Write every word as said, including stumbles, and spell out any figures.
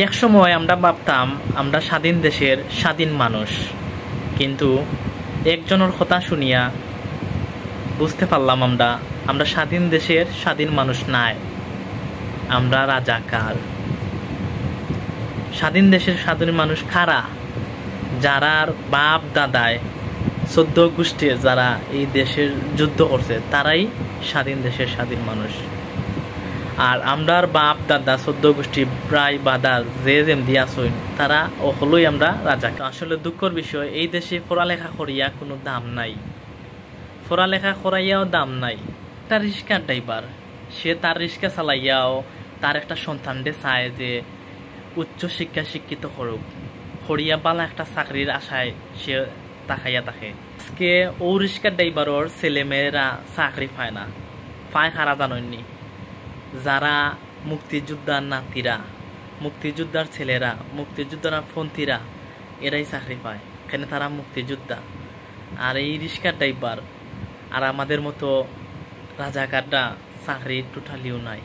এক সময় আমরা ভাবতাম আমরা স্বাধীন দেশের স্বাধীন মানুষ, কিন্তু একজনের কথা শুনিয়া বুঝতে পারলাম আমরা, আমরা স্বাধীন দেশের স্বাধীন মানুষ নায়, আমরা রাজাকার। স্বাধীন দেশের স্বাধীন মানুষ কারা? যারার বাপ দাদায় চোদ্দ গোষ্ঠীর যারা এই দেশের যুদ্ধ করছে, তারাই স্বাধীন দেশের স্বাধীন মানুষ। আর আমরার বাপ দাদা চোদ্দ গোষ্ঠী প্রায় বাদার যে যেমদি আছইন, তারা অকলই আমরা রাজাকার। আসলে দুঃখর বিষয়, এই দেশে পড়ালেখা করিয়া কোনো দাম নাই, পড়ালেখা করাইয়াও দাম নাই। একটা রিক্সা ড্রাইভার, সে তার রিক্সা চালাইয়াও তার একটা সন্তানরে চায় যে উচ্চ শিক্ষা শিক্ষিত করুক, করিয়া বালা একটা চাকরির আশায় সে তাকাইয়া থাকে। আজকে ও রিক্সা ড্রাইভারর ছেলে মেয়েরা চাকরি পায় না, পায় কারা জানইননি? যারা মুক্তিযোদ্ধার নাতিরা, মুক্তিযোদ্ধার ছেলেরা, মুক্তিযোদ্ধার পন্থীরা, এরাই চাকরি পায়। এখানে তারা মুক্তিযোদ্ধা। আর এই রিক্সা ড্রাইভার আর আমাদের মতো রাজাকাররা চাকরি টোটালিও নাই।